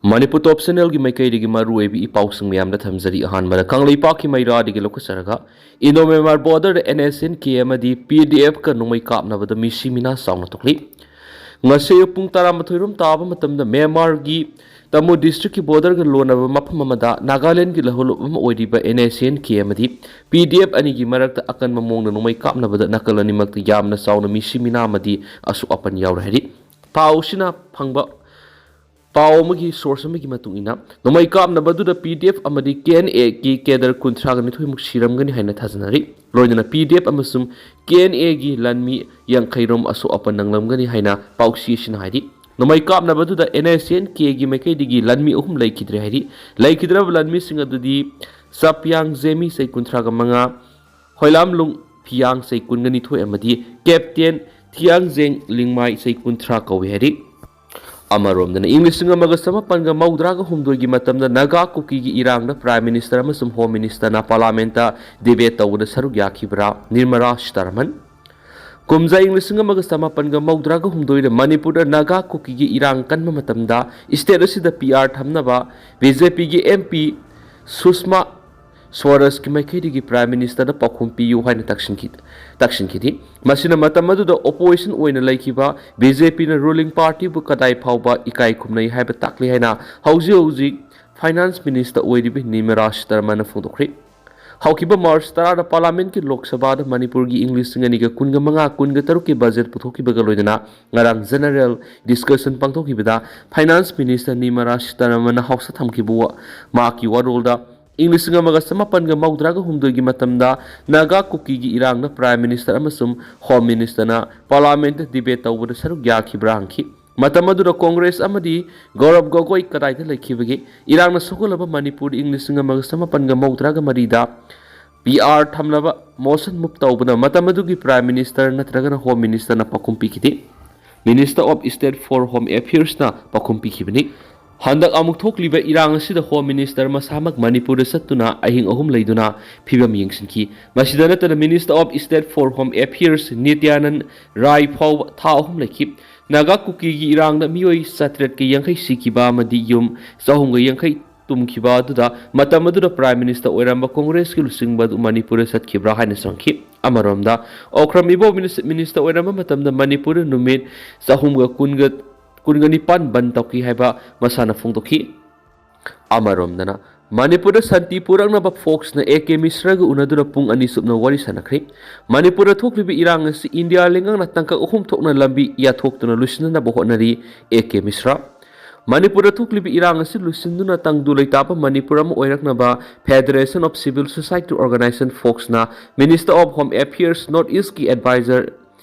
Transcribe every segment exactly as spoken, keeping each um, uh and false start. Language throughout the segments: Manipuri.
ꯃꯅꯤꯄꯨꯔ ꯇꯣꯞ ꯆꯦꯅꯦꯜꯒꯤ ꯃꯥꯏꯀꯩꯗꯒꯤ ꯃꯔꯨꯑꯣꯏꯕ ꯏ ꯄꯥꯎꯁꯤꯡ ꯃꯌꯥꯝꯗ ꯊꯝꯖꯔꯤ꯫ ꯑꯍꯥꯟꯕꯗ ꯀꯪꯂꯩꯄꯥꯛꯀꯤ ꯃꯩꯔꯥꯗꯒꯤ ꯂꯧꯈꯠꯆꯔꯒ, ꯏꯟꯗꯣ ꯃ꯭ꯌꯥꯟꯃꯥꯔ ꯕꯣꯔꯗꯔꯗ ꯑꯦꯟ ꯑꯦꯁ ꯑꯦꯟ ꯀꯦ ꯑꯃꯗꯤ ꯄꯤ ꯗꯤ ꯑꯦꯐꯀ ꯅꯣꯡꯃꯩ ꯀꯥꯞꯅꯕꯗ ꯃꯤꯁꯤ ꯃꯤꯅꯥ ꯆꯥꯎꯅ ꯊꯣꯛꯂꯤ꯫ ꯉꯁꯤ ꯑꯌꯨꯛ ꯄꯨꯡ ꯇꯔꯥꯃꯥꯊꯣꯏ ꯔꯣꯝ ꯇꯥꯕ ꯃꯇꯝꯗ ꯃ꯭ꯌꯥꯟꯃꯥꯔꯒꯤ ꯇꯥꯃꯨ ꯗꯤꯁꯇ꯭ꯔꯤꯛꯀꯤ ꯕꯣꯔꯗꯔꯒ ꯂꯣꯟꯅꯕ ꯃꯐꯝ ꯑꯃꯗ ꯅꯥꯒꯥꯂꯦꯟꯗꯒꯤ ꯂꯧꯍꯜꯂꯨꯞ ꯑꯃ ꯑꯣꯏꯔꯤꯕ ꯑꯦꯟ ꯑꯦꯁ ꯑꯦꯟ ꯀꯦ ꯑꯃꯗꯤ ꯄꯤ ꯗꯤ ꯑꯦꯐ ꯑꯅꯤꯒꯤ ꯃꯔꯛꯇ ꯑꯀꯟꯕ ꯃꯑꯣꯡꯗ ꯅꯣꯡꯃꯩ ꯀꯥꯞꯅꯕꯗ ꯅꯥꯀꯜ ꯑꯅꯤꯃꯛꯇ ꯌꯥꯝꯅ ꯆꯥꯎꯅ ꯃꯤꯁꯤ ꯃꯤꯅꯥ ꯑꯃꯗꯤ ꯑꯁꯣꯛ ꯑꯄꯟ ꯌꯥꯎꯔꯦ ꯍꯥꯏꯔꯤ꯫ ꯄꯥꯎꯁꯤꯅ ꯐꯪꯕ ꯄꯥꯎ ꯑꯃꯒꯤ ꯁꯣꯔꯁ ꯑꯃꯒꯤ ꯃꯇꯨꯡ ꯏꯟꯅ, ꯅꯣꯡꯃꯩ ꯀꯥꯞꯅꯕꯗꯨꯗ ꯄꯤ ꯗꯤ ꯑꯦꯐ ꯑꯃꯗꯤ ꯀꯦ ꯑꯦꯟ ꯑꯦꯒꯤ ꯀꯦꯗꯔ ꯀꯨꯟꯊ꯭ꯔꯥꯒ ꯅꯤꯊꯣꯏꯃꯨꯛ ꯁꯤꯔꯝꯒꯅꯤ ꯍꯥꯏꯅ ꯊꯥꯖꯅꯔꯤ꯫ ꯂꯣꯏꯅꯅ ꯄꯤ ꯗꯤ ꯑꯦꯐ ꯑꯃꯁꯨꯡ ꯀꯦ ꯑꯦꯟ ꯑꯦꯒꯤ ꯂꯥꯟꯃꯤ ꯌꯥꯡꯈꯩ ꯔꯣꯝ ꯑꯁꯣꯛ ꯑꯄꯟ ꯅꯪꯂꯝꯒꯅꯤ ꯍꯥꯏꯅ ꯄꯥꯎꯆꯦ ꯑꯁꯤꯅ ꯍꯥꯏꯔꯤ꯫ ꯅꯣꯡꯃꯩ ꯀꯥꯞꯅꯕꯗꯨꯗ ꯑꯦꯟ ꯑꯦꯁ ꯑꯦꯟ ꯀꯦꯒꯤ ꯃꯥꯏꯀꯩꯗꯒꯤ ꯂꯥꯟꯃꯤ ꯑꯍꯨꯝ ꯂꯩꯈꯤꯗ꯭ꯔꯦ ꯍꯥꯏꯔꯤ꯫ ꯂꯩꯈꯤꯗ꯭ꯔꯕ ꯂꯥꯟꯃꯤꯁꯤꯡ ꯑꯗꯨꯗꯤ ꯆꯥꯄꯤꯌꯥꯡ ꯖꯦꯃꯤ, ꯆꯍꯤ ꯀꯨꯟꯊ꯭ꯔꯥꯒ ꯃꯉꯥ, ꯍꯣꯏꯂꯥꯝꯂꯨꯡ ꯐꯤꯌꯥꯡ, ꯆꯍꯤ ꯀꯨꯟꯒ ꯅꯤꯊꯣꯏ ꯑꯃꯗꯤ ꯀꯦꯞꯇꯦꯟ ꯊꯤꯌꯥꯡꯖꯦꯡ ꯂꯤꯡꯃꯥꯏ, ꯆꯍꯤ ꯀꯨꯟꯊ꯭ꯔꯥ ꯀꯧꯏ ꯍꯥꯏꯔꯤ꯫ ꯑꯃꯔꯣꯝꯗꯅ, ꯏꯪ ꯂꯤꯁꯤꯡ ꯑꯃꯒ ꯆꯃꯥꯄꯟꯒ ꯃꯧꯗ꯭ꯔꯥꯒ ꯍꯨꯝꯗꯣꯏꯒꯤ ꯃꯇꯝꯗ ꯅꯥꯒꯥ ꯀꯨꯀꯤꯒꯤ ꯏꯔꯥꯡꯗ ꯄ꯭ꯔꯥꯏꯝ ꯃꯤꯅꯤꯁꯇꯔ ꯑꯃꯁꯨꯡ ꯍꯣꯝ ꯃꯤꯅꯤꯁꯇꯔꯅ ꯄꯥꯔꯂꯥꯃꯦꯟꯠꯇ ꯗꯤꯕꯦꯠ ꯇꯧꯕꯗ ꯁꯔꯨꯛ ꯌꯥꯈꯤꯕ꯭ꯔꯥ? ꯅꯤꯔꯃꯂꯥ ꯁꯤꯇꯥꯔꯥꯃꯟ꯫ ꯀꯨꯝꯖꯥ ꯏꯪ ꯂꯤꯁꯤꯡ ꯑꯃꯒ ꯆꯃꯥꯄꯟꯒ ꯃꯧꯗ꯭ꯔꯥꯒ ꯍꯨꯝꯗꯣꯏꯗ ꯃꯅꯤꯄꯨꯔꯗ ꯅꯥꯒꯥ ꯀꯨꯀꯤꯒꯤ ꯏꯔꯥꯡ ꯀꯟꯕ ꯃꯇꯝꯗ ꯁ꯭ꯇꯦꯠ ꯑꯁꯤꯗ ꯄꯤ ꯑꯥꯔ ꯊꯝꯅꯕ ꯕꯤ ꯖꯦ ꯄꯤꯒꯤ ꯑꯦꯝ ꯄꯤ ꯁꯨꯁꯃꯥ ꯁ꯭ꯋꯥꯔꯥꯖꯀꯤ ꯃꯥꯏꯀꯩꯗꯒꯤ ꯄ꯭ꯔꯥꯏꯝ ꯃꯤꯅꯤꯁꯇꯔꯗ ꯄꯥꯎꯈꯨꯝ ꯄꯤꯌꯨ ꯍꯥꯏꯅ ꯇꯛꯁꯤꯟꯈꯤ-, ꯇꯛꯁꯤꯟꯈꯤꯗꯤ꯫ ꯃꯁꯤꯅ ꯃꯇꯝ ꯑꯗꯨꯗ ꯑꯣꯄꯣꯖꯤꯁꯟ ꯑꯣꯏꯅ ꯂꯩꯈꯤꯕ ꯕꯤ ꯖꯦ ꯄꯤꯅ ꯔꯨꯂꯤꯡ ꯄꯥꯔꯇꯤꯕꯨ ꯀꯗꯥꯏ ꯐꯥꯎꯕ ꯏꯀꯥꯏ ꯈꯨꯝꯅꯩ ꯍꯥꯏꯕ ꯇꯥꯛꯂꯤ ꯍꯥꯏꯅ ꯍꯧꯖꯤꯛ ꯍꯧꯖꯤꯛ ꯐꯥꯏꯅꯥꯟꯁ ꯃꯤꯅꯤꯁꯇꯔ ꯑꯣꯏꯔꯤꯕ ꯅꯤꯔꯃꯂꯥ ꯁꯤꯇꯥꯔꯥꯃꯟꯅ ꯐꯣꯡꯗꯣꯛꯈ꯭ꯔꯤ꯫ ꯍꯧꯈꯤꯕ ꯃꯥꯔꯆ ꯇꯔꯥꯗ ꯄꯥꯔꯂꯥꯃꯦꯟꯠꯀꯤ ꯂꯣꯛ ꯁꯚꯥꯗ ꯃꯅꯤꯄꯨꯔꯒꯤ ꯏꯪ ꯂꯤꯁꯤꯡ ꯑꯅꯤꯒ ꯀꯨꯟꯒ ꯃꯉꯥ ꯀꯨꯟꯒ ꯇꯔꯨꯛꯀꯤ ꯕꯖꯦꯠ ꯄꯨꯊꯣꯛꯈꯤꯕꯒ ꯂꯣꯏꯅꯅ ꯉꯔꯥꯡ ꯖꯦꯅꯔꯦꯜ ꯗꯤꯁꯀꯁꯟ ꯄꯥꯡꯊꯣꯛꯈꯤꯕꯗ ꯐꯥꯏꯅꯥꯟꯁ ꯃꯤꯅꯤꯁꯇꯔ ꯅꯤꯔꯃꯂꯥ ꯁꯤꯇꯥꯔꯥꯃꯟꯅ ꯍꯥꯎꯁꯇ ꯊꯝꯈꯤꯕ ꯋꯥ-, ꯃꯍꯥꯛꯀꯤ ꯋꯥꯔꯣꯜꯗ ꯏꯪ ꯂꯤꯁꯤꯡ ꯑꯃꯒ ꯆꯃꯥꯄꯟꯒ ꯃꯧꯗ꯭ꯔꯥꯒ ꯍꯨꯝꯗꯣꯏꯒꯤ ꯃꯇꯝꯗ ꯅꯥꯒꯥ ꯀꯨꯀꯤꯒꯤ ꯏꯔꯥꯡꯗ ꯄ꯭ꯔꯥꯏꯝ ꯃꯤꯅꯤꯁꯇꯔ ꯑꯃꯁꯨꯡ ꯍꯣꯝ ꯃꯤꯅꯤꯁꯇꯔꯅ ꯄꯥꯔꯂꯥꯃꯦꯟꯠꯇ ꯗꯤꯕꯦꯠ ꯇꯧꯕꯗ ꯁꯔꯨꯛ ꯌꯥꯈꯤꯕ꯭ꯔꯥ ꯍꯪꯈꯤ꯫ ꯃꯇꯝ ꯑꯗꯨꯗ ꯀꯣꯡꯒ꯭ꯔꯦꯁ ꯑꯃꯗꯤ ꯒꯧꯔꯕ ꯒꯣꯒꯣꯏ ꯀꯗꯥꯏꯗ ꯂꯩꯈꯤꯕꯒꯦ? ꯏꯔꯥꯡꯅ ꯁꯣꯛꯍꯜꯂꯕ ꯃꯅꯤꯄꯨꯔꯗ ꯏꯪ ꯂꯤꯁꯤꯡ ꯑꯃꯒ ꯆꯃꯥꯄꯟꯒ ꯃꯧꯗ꯭ꯔꯥꯒ ꯃꯔꯤꯗ ꯄꯤ ꯑꯥꯔ ꯊꯝꯅꯕ ꯃꯣꯁꯟ ꯃꯨꯚ ꯇꯧꯕꯗ ꯃꯇꯝ ꯑꯗꯨꯒꯤ ꯄ꯭ꯔꯥꯏꯝ ꯃꯤꯅꯤꯁꯇꯔ ꯅꯠꯇ꯭ꯔꯒꯅ ꯍꯣꯝ ꯃꯤꯅꯤꯁꯇꯔꯅ ꯄꯥꯎꯈꯨꯝ ꯄꯤꯈꯤꯗꯦ꯫ Minister of state for home ꯑꯦꯐꯤꯌꯔꯁꯅ ꯄꯥꯎꯈꯨꯝ ꯄꯤꯈꯤꯕꯅꯤ꯫ ꯍꯟꯗꯛ ꯑꯃꯨꯛ ꯊꯣꯛꯂꯤꯕ ꯏꯔꯥꯡ ꯑꯁꯤꯗ ꯍꯣꯝ ꯃꯤꯅꯤꯁꯇꯔ ꯃꯁꯥꯃꯛ ꯃꯅꯤꯄꯨꯔꯗ ꯆꯠꯇꯨꯅ ꯑꯍꯤꯡ ꯑꯍꯨꯝ ꯂꯩꯗꯨꯅ ꯐꯤꯕꯝ ꯌꯦꯡꯁꯤꯟꯈꯤ꯫ ꯃꯁꯤꯗ ꯅꯠꯇꯅ minister of state for home affairs Nityanand Rai ꯐꯥꯎꯕ ꯊꯥ ꯑꯍꯨꯝ ꯂꯩꯈꯤ꯫ ꯅꯥꯒꯥ ꯀꯨꯀꯤꯒꯤ ꯏꯔꯥꯡꯗ ꯃꯤꯑꯣꯏ ꯆꯥꯇ꯭ꯔꯦꯠꯀ ꯌꯥꯡꯈꯩ ꯁꯤꯈꯤꯕ ꯑꯃꯗꯤ ꯌꯨꯝ ꯆꯍꯨꯝꯒ ꯌꯥꯡꯈꯩ ꯇꯨꯝꯈꯤꯕ ꯑꯗꯨꯗ ꯃꯇꯝ ꯑꯗꯨꯗ Prime Minister ꯑꯣꯏꯔꯝꯕ ꯀꯣꯡꯒ꯭ꯔꯦꯁꯀꯤ ꯂꯨꯆꯤꯡꯕ ꯑꯗꯨ ꯃꯅꯤꯄꯨꯔꯗ ꯆꯠꯈꯤꯕ꯭ꯔꯥ ꯍꯥꯏꯅ ꯆꯪꯈꯤ꯫ ꯑꯃꯔꯣꯝꯗ, ꯑꯣꯀ꯭ꯔꯝ ꯏꯕꯣ ꯃꯤꯅꯤꯁ-, Minister ꯑꯣꯏꯔꯝꯕ ꯃꯇꯝꯗ ꯃꯅꯤꯄꯨꯔꯗ ꯅꯨꯃꯤꯠ ꯆꯍꯨꯝꯒ ꯀꯨꯟꯒ, ꯀꯨꯟꯒ ꯅꯤꯄꯥꯟ ꯕꯟ ꯇꯧꯈꯤ ꯍꯥꯏꯕ ꯃꯁꯥꯅ ꯐꯣꯡꯗꯣꯛꯈꯤ꯫ ꯑꯃꯔꯣꯝꯗꯅ, ꯃꯅꯤꯄꯨꯔꯗ ꯁꯥꯟꯇꯤ ꯄꯨꯔꯛꯅꯕ ꯐꯣꯛꯁꯅ ꯑꯦ ꯀꯦ ꯃꯤꯁ꯭ꯔꯒ ꯎꯅꯗꯨꯅ ꯄꯨꯡ ꯑꯅꯤ ꯆꯨꯞꯅ ꯋꯥꯔꯤ ꯁꯥꯟꯅꯈ꯭ꯔꯦ꯫ ꯃꯅꯤꯄꯨꯔꯗ ꯊꯣꯛꯂꯤꯕ ꯏꯔꯥꯡ ꯑꯁꯤ ꯏꯟꯗꯤꯌꯥ ꯂꯩꯉꯥꯛꯅ ꯇꯥꯡꯀꯛ ꯑꯍꯨꯝ ꯊꯣꯛꯅ ꯂꯝꯕꯤ ꯌꯥꯊꯣꯛꯇꯨꯅ ꯂꯣꯏꯁꯤꯟꯅꯅꯕ ꯍꯣꯠꯅꯔꯤ ꯑꯦ ꯀꯦ ꯃꯤꯁ꯭ꯔ꯫ ꯃꯅꯤꯄꯨꯔꯗ ꯊꯣꯛꯂꯤꯕ ꯏꯔꯥꯡ ꯑꯁꯤ ꯂꯣꯏꯁꯤꯟꯗꯨꯅ ꯇꯪꯗꯨ ꯂꯩꯇꯥꯕ ꯃꯅꯤꯄꯨꯔ ꯑꯃ ꯑꯣꯏꯔꯛꯅꯕ Federation of Civil Society Organization, ꯐꯣꯛꯁꯅ Minister of Home Affairs North Eastꯀꯤ advisor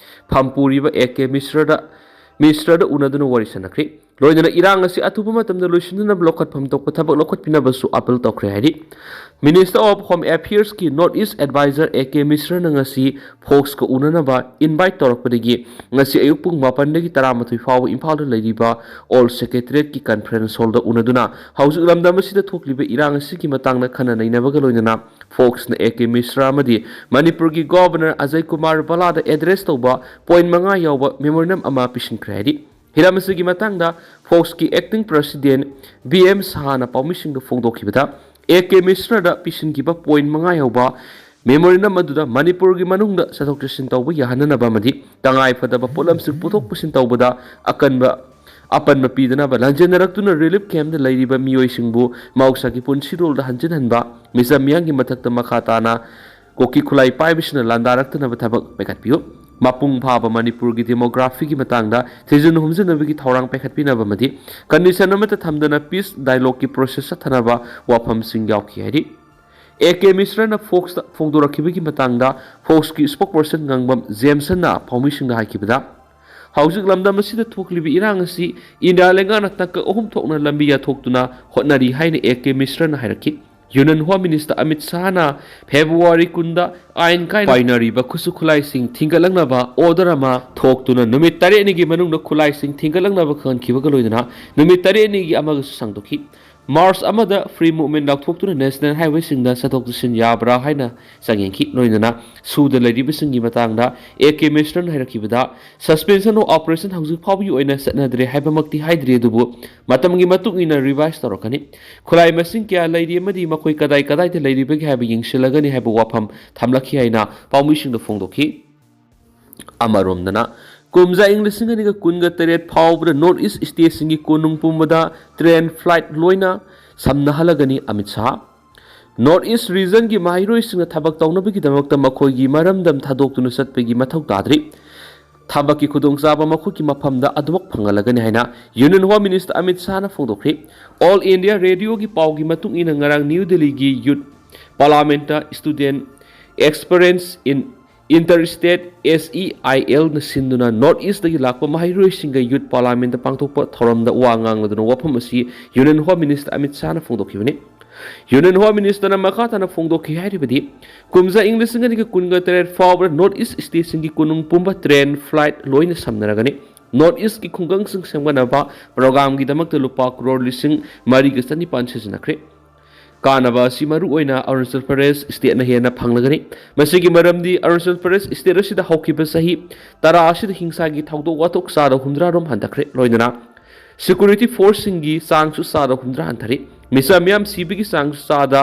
ꯐꯝꯄꯨꯔꯤꯕ A K ꯃꯤꯁ꯭ꯔꯗ, ꯃꯤꯁ꯭ꯔꯗ ꯎꯅꯗꯨꯅ ꯋꯥꯔꯤ ꯁꯥꯟꯅꯈ꯭ꯔꯤ꯫ ꯂꯣꯏꯅꯅ ꯏꯔꯥꯡ ꯑꯁꯤ ꯑꯊꯨꯕ ꯃꯇꯝꯗ ꯂꯣꯏꯁꯤꯟꯅꯅꯕ ꯂꯧꯈꯠꯐꯝ ꯊꯣꯛꯄ ꯊꯕꯛ ꯂꯧꯈꯠꯄꯤꯅꯕꯁꯨ appeal ꯇꯧꯈ꯭ꯔꯦ ꯍꯥꯏꯔꯤ꯫ Minister of Home Affairsꯀꯤ North East advisor A K ꯃꯤꯁ꯭ꯔꯅ ꯉꯁꯤ ꯐꯣꯛꯁꯀ ꯎꯅꯅꯕ invite ꯇꯧꯔꯛꯄꯗꯒꯤ ꯉꯁꯤ ꯑꯌꯨꯛ ꯄꯨꯡ ꯃꯥꯄꯟꯗꯒꯤ ꯇꯔꯥꯃꯥꯊꯣꯏ ꯐꯥꯎꯕ ꯏꯝꯐꯥꯜꯗ ꯂꯩꯔꯤꯕ Old Secretariatꯀꯤ conference hallꯗ ꯎꯅꯗꯨꯅ ꯍꯧꯖꯤꯛ ꯂꯝꯗꯝ ꯑꯁꯤꯗ ꯊꯣꯛꯂꯤꯕ ꯏꯔꯥꯡ ꯑꯁꯤꯒꯤ ꯃꯇꯥꯡꯗ ꯈꯟꯅ ꯅꯩꯅꯕꯒ ꯂꯣꯏꯅꯅ ꯐꯣꯛꯁꯅ ꯑꯦ ꯀꯦ ꯃꯤꯁ꯭ꯔ ꯑꯃꯗꯤ ꯃꯅꯤꯄꯨꯔꯒꯤ Governor ꯑꯖꯌ ꯀꯨꯃꯥꯔ ꯚꯜꯂꯥꯗ address ꯇꯧꯕ point ꯃꯉꯥ ꯌꯥꯎꯕ memorandum ꯑꯃ ꯄꯤꯁꯤꯟꯈ꯭ꯔꯦ ꯍꯥꯏꯔꯤ꯫ ꯍꯤꯔꯝ ꯑꯁꯤꯒꯤ ꯃꯇꯥꯡꯗ ꯐꯣꯛꯁꯀꯤ acting president ꯕꯤ ꯑꯦꯝ ꯁꯍꯥꯅ ꯄꯥꯎꯃꯤꯁꯤꯡꯗ ꯐꯣꯡꯗꯣꯛꯈꯤꯕꯗ, ꯑꯦ ꯀꯦ ꯃꯤꯁ꯭ꯔꯗ ꯄꯤꯁꯤꯟꯈꯤꯕ point ꯃꯉꯥ ꯌꯥꯎꯕ memorandum ꯑꯗꯨꯗ ꯃꯅꯤꯄꯨꯔꯒꯤ ꯃꯅꯨꯡꯗ ꯆꯠꯊꯣꯛ ꯆꯠꯁꯤꯟ ꯇꯧꯕ ꯌꯥꯍꯟꯅꯅꯕ ꯑꯃꯗꯤ ꯇꯉꯥꯏ ꯐꯗꯕ ꯄꯣꯠꯂꯝꯁꯤꯡ ꯄꯨꯊꯣꯛ ꯄꯨꯁꯤꯟ ꯇꯧꯕꯗ ꯑꯀꯟꯕ, ꯑꯄꯟꯕ ꯄꯤꯗꯅꯕ ꯂꯥꯟꯖꯦꯟꯅꯔꯛꯇꯨꯅ relief campꯇ ꯂꯩꯔꯤꯕ ꯃꯤꯑꯣꯏꯁꯤꯡꯕꯨ ꯃꯍꯧꯁꯥꯒꯤ ꯄꯨꯟꯁꯤꯔꯣꯜꯗ ꯍꯟꯖꯤꯟꯍꯟꯕ, ꯃꯤꯆꯝ ꯃꯤꯌꯥꯝꯒꯤ ꯃꯊꯛꯇ ꯃꯈꯥ ꯇꯥꯅ ꯀꯨꯀꯤ ꯈꯨꯠꯂꯥꯏ ꯄꯥꯏꯕꯁꯤꯡꯅ ꯂꯥꯟꯗꯥꯔꯛꯇꯅꯕ ꯊꯕꯛ ꯄꯥꯏꯈꯠꯄꯤꯌꯨ꯫ ꯃꯄꯨꯡ ꯐꯥꯕ ꯃꯅꯤꯄꯨꯔꯒꯤ demographyꯒꯤ ꯃꯇꯥꯡꯗ ꯊꯤꯖꯤꯟ ꯍꯨꯝꯖꯤꯟꯅꯕꯒꯤ ꯊꯧꯔꯥꯡ ꯄꯥꯏꯈꯠꯄꯤꯅꯕ ꯑꯃꯗꯤ condition ꯑꯃꯠꯇ ꯊꯝꯗꯅ peace dialogueꯀꯤ process ꯆꯠꯊꯅꯕ ꯋꯥꯐꯝꯁꯤꯡ ꯌꯥꯎꯈꯤ ꯍꯥꯏꯔꯤ꯫ ꯑꯦ ꯀꯦ ꯃꯤꯁ꯭ꯔꯅ ꯐꯣꯛꯁꯇ ꯐꯣꯡꯗꯣꯔꯛꯈꯤꯕꯒꯤ ꯃꯇꯥꯡꯗ ꯐꯣꯛꯁꯀꯤ spokesperson ꯉꯥꯡꯕꯝ ꯖꯦꯝꯁꯟꯅ ꯄꯥꯎꯃꯤꯁꯤꯡꯗ ꯍꯥꯏꯈꯤꯕꯗ, ꯍꯧꯖꯤꯛ ꯂꯝꯗꯝ ꯑꯁꯤꯗ ꯊꯣꯛꯂꯤꯕ ꯏꯔꯥꯡ ꯑꯁꯤ ꯏꯟꯗꯤꯌꯥ ꯂꯩꯉꯥꯛꯅ ꯇꯥꯡꯀꯛ ꯑꯍꯨꯝ ꯊꯣꯛꯅ ꯂꯝꯕꯤ ꯌꯥꯊꯣꯛꯇꯨꯅ ꯍꯣꯠꯅꯔꯤ ꯍꯥꯏꯅ ꯑꯦ ꯀꯦ ꯃꯤꯁ꯭ꯔꯅ ꯍꯥꯏꯔꯛꯈꯤ꯫ Union Home Minister ꯑꯃꯤꯠ ꯁꯍꯥꯅ ꯐꯦꯕ꯭ꯔꯨꯋꯥꯔꯤ ꯀꯨꯟꯗ ꯑꯥꯏꯟ ꯀꯥꯏꯅ ꯄꯥꯏꯅꯔꯤꯕ ꯈꯨꯠꯁꯨ ꯈꯨꯠꯂꯥꯏꯁꯤꯡ ꯊꯤꯡꯒꯠꯂꯛꯅꯕ order ꯑꯃ ꯊꯣꯛꯇꯨꯅ ꯅꯨꯃꯤꯠ ꯇꯔꯦꯠꯅꯤꯒꯤ ꯃꯅꯨꯡꯗ ꯈꯨꯠꯂꯥꯏꯁꯤꯡ ꯊꯤꯡꯒꯠꯂꯛꯅꯕ ꯈꯪꯍꯟꯈꯤꯕꯒ ꯂꯣꯏꯅꯅ ꯅꯨꯃꯤꯠ ꯇꯔꯦꯠꯅꯤꯒꯤ ꯑꯃꯒꯁꯨ ꯁꯥꯡꯗꯣꯛꯈꯤ꯫ ꯃꯥꯔꯆ ꯑꯃꯗ free movement ꯂꯥꯎꯊꯣꯛꯇꯨꯅ national highwayꯁꯤꯡꯗ ꯆꯠꯊꯣꯛ ꯆꯠꯁꯤꯟ ꯌꯥꯕ꯭ꯔꯥ ꯍꯥꯏꯅ ꯆꯥꯡꯌꯦꯡꯈꯤ꯫ ꯂꯣꯏꯅꯅ ꯁꯨꯗ ꯂꯩꯔꯤꯕꯁꯤꯡꯒꯤ ꯃꯇꯥꯡꯗ A K ꯃꯤꯁ꯭ꯔꯅ ꯍꯥꯏꯔꯛꯈꯤꯕꯗ, suspension of operation ꯍꯧꯖꯤꯛ ꯐꯥꯎꯕꯒꯤ ꯑꯣꯏꯅ ꯆꯠꯅꯗ꯭ꯔꯦ ꯍꯥꯏꯕꯃꯛꯇꯤ ꯍꯥꯏꯗ꯭ꯔꯤ, ꯑꯗꯨꯕꯨ ꯃꯇꯝꯒꯤ ꯃꯇꯨꯡ ꯏꯟꯅ revise ꯇꯧꯔꯛꯀꯅꯤ꯫ ꯈꯨꯠꯂꯥꯏ ꯃꯁꯤꯡ ꯀꯌꯥ ꯂꯩꯔꯤ ꯑꯃꯗꯤ ꯃꯈꯣꯏ ꯀꯗꯥꯏ ꯀꯗꯥꯏꯗ ꯂꯩꯔꯤꯕꯒꯦ ꯍꯥꯏꯕ ꯌꯦꯡꯁꯤꯜꯂꯒꯅꯤ ꯍꯥꯏꯕ ꯋꯥꯐꯝ ꯊꯝꯂꯛꯈꯤ ꯍꯥꯏꯅ ꯄꯥꯎꯃꯤꯁꯤꯡꯗ ꯐꯣꯡꯗꯣꯛꯈꯤ꯫ ꯑꯃꯔꯣꯝꯗꯅ, ꯀꯨꯝꯖꯥ ꯏꯪ ꯂꯤꯁꯤꯡ ꯑꯅꯤꯒ ꯀꯨꯟꯒ ꯇꯔꯦꯠ ꯐꯥꯎꯕꯗ North East stateꯁꯤꯡꯒꯤ ꯀꯣꯅꯨꯡ ꯄꯨꯝꯕꯗ train, flight ꯂꯣꯏꯅ ꯁꯝꯅꯍꯜꯂꯒꯅꯤ ꯑꯃꯤꯠ ꯁꯥꯍ꯫ North East regionꯒꯤ ꯃꯍꯩꯔꯣꯏꯁꯤꯡꯅ ꯊꯕꯛ ꯇꯧꯅꯕꯒꯤꯗꯃꯛꯇ ꯃꯈꯣꯏꯒꯤ ꯃꯔꯝꯗꯝ ꯊꯥꯗꯣꯛꯇꯨꯅ ꯆꯠꯄꯒꯤ ꯃꯊꯧ ꯇꯥꯗ꯭ꯔꯤ꯫ ꯊꯕꯛꯀꯤ ꯈꯨꯗꯣꯡꯆꯥꯕ ꯃꯈꯣꯏꯒꯤ ꯃꯐꯝꯗ ꯑꯗꯨꯃꯛ ꯐꯪꯍꯜꯂꯒꯅꯤ ꯍꯥꯏꯅ Union Home Minister Amit ꯁꯥꯍꯅ ꯐꯣꯡꯗꯣꯛꯈ꯭ꯔꯤ꯫ All India Radioꯒꯤ ꯄꯥꯎꯒꯤ ꯃꯇꯨꯡ ꯏꯟꯅ, ꯉꯔꯥꯡ ꯅ꯭ꯌꯨ ꯗꯤꯜꯂꯤꯒꯤ Youth Parliamentꯇ student Experience in Interstate, S E I L ꯅ ꯁꯤꯟꯗꯨꯅ North Eastꯇꯒꯤ ꯂꯥꯛꯄ ꯃꯍꯩꯔꯣꯏꯁꯤꯡꯒ Youth Parliamentꯇ ꯄꯥꯡꯊꯣꯛꯄ ꯊꯧꯔꯝꯗ ꯋꯥ ꯉꯥꯡꯂꯗꯨꯅ ꯋꯥꯐꯝ ꯑꯁꯤ Union Home Minister Amit ꯁꯥꯍꯅ ꯐꯣꯡꯗꯣꯛꯈꯤꯕꯅꯤ꯫ Union Home Ministerꯅ ꯃꯈꯥ ꯇꯥꯅ ꯐꯣꯡꯗꯣꯛꯈꯤ ꯍꯥꯏꯔꯤꯕꯗꯤ, ꯀꯨꯝꯖꯥ ꯏꯪ ꯂꯤꯁꯤꯡ ꯑꯅꯤꯒ ꯀꯨꯟꯒ ꯇꯔꯦꯠ ꯐꯥꯎꯕꯗ North East stateꯁꯤꯡꯒꯤ ꯀꯣꯅꯨꯡ ꯄꯨꯝꯕ train, flight ꯂꯣꯏꯅ ꯁꯝꯅꯔꯒꯅꯤ꯫ North Eastꯀꯤ ꯈꯨꯡꯒꯪꯁꯤꯡ ꯁꯦꯝꯒꯠꯅꯕ programꯒꯤꯗꯃꯛꯇ ꯂꯨꯄꯥ ꯀ꯭ꯔꯣꯔ ꯂꯤꯁꯤꯡ ꯃꯔꯤꯒ ꯆꯅꯤꯄꯥꯟ ꯁꯤꯖꯤꯟꯅꯈ꯭ꯔꯦ꯫ ꯀꯥꯟꯅꯕ ꯑꯁꯤ ꯃꯔꯨ ꯑꯣꯏꯅ ꯑꯔꯨꯅꯥꯆꯜ ꯄ꯭ꯔꯗꯦꯁ stateꯅ ꯍꯦꯟꯅ ꯐꯪꯂꯒꯅꯤ꯫ ꯃꯁꯤꯒꯤ ꯃꯔꯝꯗꯤ ꯑꯔꯨꯅꯥꯆꯜ ꯄ꯭ꯔꯗꯦꯁ state ꯑꯁꯤꯗ ꯍꯧꯈꯤꯕ ꯆꯍꯤ ꯇꯔꯥ ꯑꯁꯤꯗ ꯍꯤꯡꯁꯥꯒꯤ ꯊꯧꯗꯣꯛ ꯋꯥꯊꯣꯛ ꯆꯥꯗ ꯍꯨꯝꯗ꯭ꯔꯥ ꯔꯣꯝ ꯍꯟꯊꯈ꯭ꯔꯦ꯫ ꯂꯣꯏꯅꯅ security forceꯁꯤꯡꯒꯤ ꯆꯥꯡꯁꯨ ꯆꯥꯗ ꯍꯨꯝꯗ꯭ꯔꯥ ꯍꯟꯊꯔꯦ꯫ ꯃꯤꯆꯝ ꯃꯤꯌꯥꯝ ꯁꯤꯕꯒꯤ ꯆꯥꯡꯁꯨ ꯆꯥꯗ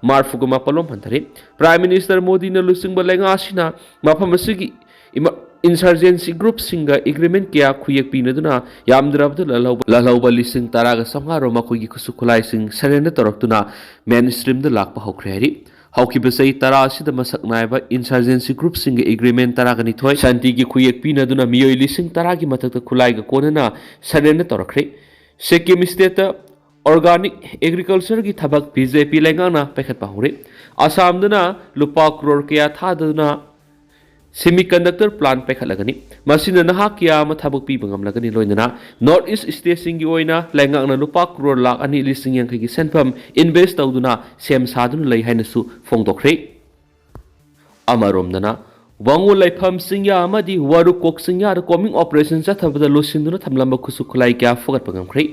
ꯃꯔꯤꯐꯨꯒ ꯃꯥꯄꯜ ꯔꯣꯝ ꯍꯟꯊꯔꯦ꯫ Prime Minister ꯃꯣꯗꯤꯅ ꯂꯨꯆꯤꯡꯕ ꯂꯩꯉꯥꯛ ꯑꯁꯤꯅ ꯃꯐꯝ ꯑꯁꯤꯒꯤ ꯏꯃ-, insurgency groupꯁꯤꯡꯒ agreement ꯀꯌꯥ ꯈꯨꯌꯦꯛ ꯄꯤꯅꯗꯨꯅ ꯌꯥꯝꯗ꯭ꯔꯕꯗ ꯂꯥꯜꯍꯧꯕ, ꯂꯥꯜꯍꯧꯕ ꯂꯤꯁꯤꯡ ꯇꯔꯥꯒ ꯆꯥꯝꯃꯉꯥ ꯔꯣꯝ ꯃꯈꯣꯏꯒꯤ ꯈꯨꯠꯁꯨ ꯈꯨꯠꯂꯥꯏꯁꯤꯡ surrender ꯇꯧꯔꯛꯇꯨꯅ mainstreamꯗ ꯂꯥꯛꯄ ꯍꯧꯈ꯭ꯔꯦ ꯍꯥꯏꯔꯤ꯫ ꯍꯧꯈꯤꯕ ꯆꯍꯤ ꯇꯔꯥ ꯑꯁꯤꯗ ꯃꯁꯛ ꯅꯥꯏꯕ insurgency groupꯁꯤꯡꯒ agreement ꯇꯔꯥꯒ ꯅꯤꯊꯣꯏ ꯁꯥꯟꯇꯤꯒꯤ ꯈꯨꯌꯦꯛ ꯄꯤꯅꯗꯨꯅ ꯃꯤꯑꯣꯏ ꯂꯤꯁꯤꯡ ꯇꯔꯥꯒꯤ ꯃꯊꯛꯇ ꯈꯨꯠꯂꯥꯏꯒ ꯀꯣꯟꯅꯅ surrender ꯇꯧꯔꯛꯈ꯭ꯔꯦ꯫ ꯁꯤꯛꯀꯤꯝ stateꯇ organic agricultureꯒꯤ ꯊꯕꯛ BJP ꯂꯩꯉꯥꯛꯅ ꯄꯥꯏꯈꯠꯄ ꯍꯧꯔꯦ꯫ ꯑꯁꯥꯝꯗꯅ ꯂꯨꯄꯥ ꯀ꯭ꯔꯣꯔ ꯀꯌꯥ ꯊꯥꯗꯗꯨꯅ semiconductor plant ꯄꯥꯏꯈꯠꯂꯒꯅꯤ꯫ ꯃꯁꯤꯅ ꯅꯍꯥ ꯀꯌꯥ ꯑꯃ ꯊꯕꯛ ꯄꯤꯕ ꯉꯝꯂꯒꯅꯤ꯫ ꯂꯣꯏꯅꯅ North East stateꯁꯤꯡꯒꯤ ꯑꯣꯏꯅ ꯂꯩꯉꯥꯛꯅ ꯂꯨꯄꯥ ꯀ꯭ꯔꯣꯔ ꯂꯥꯈ ꯑꯅꯤ ꯂꯤꯁꯤꯡ ꯌꯥꯡꯈꯩꯒꯤ ꯁꯦꯟꯐꯝ invest ꯇꯧꯗꯨꯅ ꯁꯦꯝ ꯁꯥꯗꯨꯅ ꯂꯩ ꯍꯥꯏꯅꯁꯨ ꯐꯣꯡꯗꯣꯛꯈ꯭ꯔꯦ꯫ ꯑꯃꯔꯣꯝꯗꯅ, ꯋꯥꯉꯨ ꯂꯩꯐꯝ ꯆꯤꯡꯌꯥ ꯑꯃꯗꯤ ꯋꯥꯔꯨꯀꯣꯛ ꯆꯤꯡꯌꯥꯗ combing operation ꯆꯠꯊꯕꯗ ꯂꯣꯠꯁꯤꯟꯗꯨꯅ ꯊꯝꯂꯝꯕ ꯈꯨꯠꯁꯨ ꯈꯨꯠꯂꯥꯏ ꯀꯌꯥ ꯐꯥꯒꯠꯄ ꯉꯝꯈ꯭ꯔꯦ꯫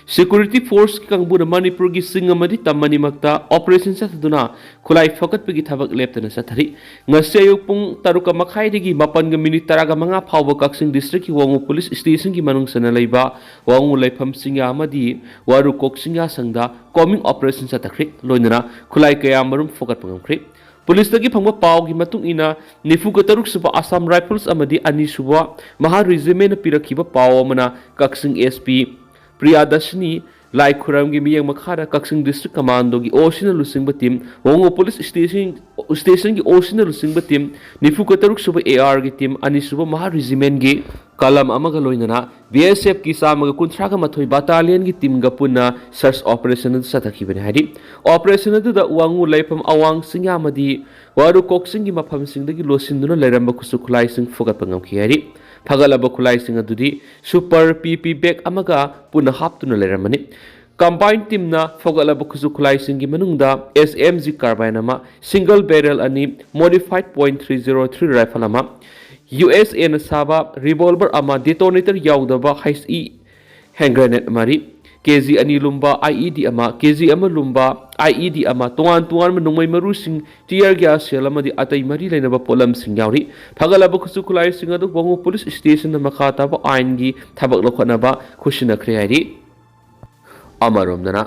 Security Force ꯀꯥꯡꯕꯨꯅ ꯃꯅꯤꯄꯨꯔꯒꯤ ꯆꯤꯡ ꯑꯃꯗꯤ ꯇꯝ ꯑꯅꯤꯃꯛꯇ operation ꯆꯠꯊꯗꯨꯅ ꯈꯨꯠꯂꯥꯏ ꯐꯒꯠꯄꯒꯤ ꯊꯕꯛ ꯂꯦꯞꯇꯅ ꯆꯠꯊꯔꯤ꯫ ꯉꯁꯤ ꯑꯌꯨꯛ ꯄꯨꯡ ꯇꯔꯨꯛꯀ ꯃꯈꯥꯏꯗꯒꯤ ꯃꯥꯄꯟꯒ ꯃꯤꯅꯤꯠ ꯇꯔꯥꯒ ꯃꯉꯥ ꯐꯥꯎꯕ ꯀꯛꯆꯤꯡ district ꯀꯤ ꯋꯥꯉꯨ police station ꯒꯤ ꯃꯅꯨꯡ ꯆꯟꯅ ꯂꯩꯕ ꯋꯥꯉꯨ ꯂꯩꯐꯝ ꯆꯤꯡꯌꯥ ꯑꯃꯗꯤ ꯋꯥꯔꯨꯀꯣꯛ ꯆꯤꯡꯌꯥꯁꯪꯗ combing operation ꯆꯠꯊꯈ꯭ꯔꯦ꯫ ꯂꯣꯏꯅꯅ ꯈꯨꯠꯂꯥꯏ ꯀꯌꯥ ꯃꯔꯨꯝ ꯐꯒꯠꯄ ꯉꯝꯈ꯭ꯔꯦ꯫ ꯄꯨꯂꯤꯁꯇꯒꯤ ꯐꯪꯕ ꯄꯥꯎꯒꯤ ꯃꯇꯨꯡ ꯏꯟꯅ, ꯅꯤꯐꯨꯒ ꯇꯔꯨꯛ ꯁꯨꯕ Assam Rifles ꯑꯃꯗꯤ ꯑꯅꯤ ꯁꯨꯕ ꯃꯍꯥ Regiment ꯅ ꯄꯤꯔꯛꯈꯤꯕ ꯄꯥꯎ ꯑꯃꯅ ꯀꯛꯆꯤꯡ SP ꯄ꯭ꯔꯤꯌꯥꯗꯔꯁꯤꯅꯤ ꯂꯥꯏꯈꯨꯔꯝꯒꯤ ꯃꯤꯠꯌꯦꯡ ꯃꯈꯥꯗ ꯀꯛꯆꯤꯡ District Commando ꯒꯤ OC ꯅ ꯂꯨꯆꯤꯡꯕ team, ꯋꯥꯉꯨ police station, station ꯒꯤ OC ꯅ ꯂꯨꯆꯤꯡꯕ team, ꯅꯤꯐꯨꯒ ꯇꯔꯨꯛ ꯁꯨꯕ AR ꯒꯤ team, ꯑꯅꯤ ꯁꯨꯕ ꯃꯍꯥ Regiment ꯒꯤ column ꯑꯃꯒ ꯂꯣꯏꯅꯅ BSF ꯀꯤ ꯆꯥꯝꯃꯒ ꯀꯨꯟꯊ꯭ꯔꯥꯒ ꯃꯥꯊꯣꯏ battalion ꯒꯤ team ꯒ ꯄꯨꯟꯅ search operation ꯑꯗꯨ ꯆꯠꯊꯈꯤꯕꯅꯤ ꯍꯥꯏꯔꯤ꯫ Operation ꯑꯗꯨꯗ ꯋꯥꯉꯨ ꯂꯩꯐꯝ ꯑꯋꯥꯡ ꯆꯤꯡꯌꯥ ꯑꯃꯗꯤ ꯋꯥꯔꯨꯀꯣꯛ ꯆꯤꯡꯒꯤ ꯃꯐꯝꯁꯤꯡꯗꯒꯤ ꯂꯣꯠꯁꯤꯟꯗꯨꯅ ꯂꯩꯔꯝꯕ ꯈꯨꯠꯁꯨ ꯈꯨꯠꯂꯥꯏꯁꯤꯡ ꯐꯨꯒꯠꯄ ꯉꯝꯈꯤ ꯍꯥꯏꯔꯤ꯫ ꯐꯒꯠꯂꯕ ꯈꯨꯠꯂꯥꯏꯁꯤꯡ ꯑꯗꯨꯗꯤ super PP bag ꯑꯃꯒ ꯄꯨꯟꯅ ꯍꯥꯞꯇꯨꯅ ꯂꯩꯔꯝꯕꯅꯤ꯫ Combined team ꯅ ꯐꯒꯠꯂꯕ ꯈꯨꯠꯁꯨ ꯈꯨꯠꯂꯥꯏꯁꯤꯡꯒꯤ ꯃꯅꯨꯡꯗ SMG carbine ꯑꯃ, single barrel ꯑꯅꯤ, modified point three zero three rifle ꯑꯃ, USA ꯅ ꯁꯥꯕ revolver ꯑꯃ, detonator ꯌꯥꯎꯗꯕ HE hand grenade ꯃꯔꯤ, KG ꯑꯅꯤ ꯂꯨꯝꯕ IED ꯑꯃ, KG ꯑꯃ ꯂꯨꯝꯕ IED ꯑꯃ, ꯇꯣꯉꯥꯟ ꯇꯣꯉꯥꯟꯕ ꯅꯣꯡꯃꯩ ꯃꯔꯨꯁꯤꯡ, tear gas shell ꯑꯃꯗꯤ ꯑꯇꯩ ꯃꯔꯤ ꯂꯩꯅꯕ ꯄꯣꯠꯂꯝꯁꯤꯡ ꯌꯥꯎꯔꯤ꯫ ꯐꯒꯠꯂꯕ ꯈꯨꯠꯁꯨ ꯈꯨꯠꯂꯥꯏꯁꯤꯡ ꯑꯗꯨ ꯋꯥꯉꯨ police station ꯅ ꯃꯈꯥ ꯇꯥꯕ ꯑꯥꯏꯟꯒꯤ ꯊꯕꯛ ꯂꯧꯈꯠꯅꯕ ꯈꯨꯠꯁꯤꯟꯅꯈ꯭ꯔꯦ ꯍꯥꯏꯔꯤ꯫ ꯑꯃꯔꯣꯝꯗꯅ,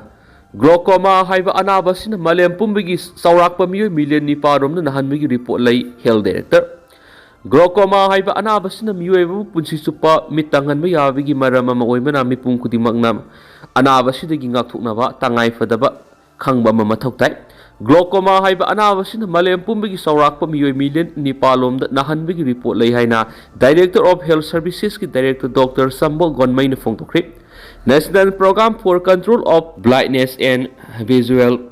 glaucoma ꯍꯥꯏꯕ ꯑꯅꯥꯕ ꯑꯁꯤꯅ ꯃꯥꯂꯦꯝ ꯄꯨꯝꯕꯒꯤ ꯆꯥꯎꯔꯥꯛꯄ ꯃꯤꯑꯣꯏ million ꯅꯤꯄꯥꯜ ꯔꯣꯝꯅ ꯅꯥꯍꯟꯕꯒꯤ report ꯂꯩ꯫ Health Director, glaucoma ꯍꯥꯏꯕ ꯑꯅꯥꯕ ꯑꯁꯤꯅ ꯃꯤꯑꯣꯏꯕꯕꯨ ꯄꯨꯟꯁꯤ ꯆꯨꯞꯄ ꯃꯤꯠ ꯇꯥꯡꯍꯟꯕ ꯌꯥꯕꯒꯤ ꯃꯔꯝ ꯑꯃ ꯑꯣꯏꯕꯅ, ꯃꯤꯄꯨꯝ ꯈꯨꯗꯤꯡꯃꯛꯅ ꯑꯅꯥꯕ ꯑꯁꯤꯗꯒꯤ ꯉꯥꯛꯊꯣꯛꯅꯕ ꯇꯉꯥꯏ ꯐꯗꯕ ꯈꯪꯕ ꯑꯃ ꯃꯊꯧ ꯇꯥꯏ꯫ Glaucoma ꯍꯥꯏꯕ ꯑꯅꯥꯕ ꯑꯁꯤꯅ ꯃꯥꯂꯦꯝ ꯄꯨꯝꯕꯒꯤ ꯆꯥꯎꯔꯥꯛꯄ ꯃꯤꯑꯣꯏ million ꯅꯤꯄꯥꯜ ꯂꯣꯝꯗ ꯅꯥꯍꯟꯕꯒꯤ report ꯂꯩ ꯍꯥꯏꯅ Director of Health Services ꯀꯤ Director Doctor ꯁꯝꯕꯣꯜ ꯒꯣꯟꯃꯩꯅ ꯐꯣꯡꯗꯣꯛꯈ꯭ꯔꯦ꯫ National Program for Control of Blindness and Visual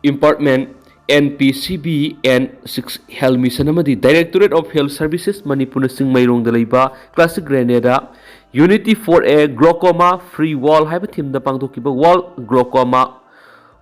Impairment, NPCBN six Health Mission ꯑꯃꯗꯤ Directorate of Health Services ꯃꯅꯤꯄꯨꯔꯅ ꯆꯤꯡꯃꯩꯔꯣꯡꯗ ꯂꯩꯕ Classic Grenada Unity for a Glaucoma Free World ꯍꯥꯏꯕ theme ꯗ ꯄꯥꯡꯊꯣꯛꯈꯤꯕ World Glaucoma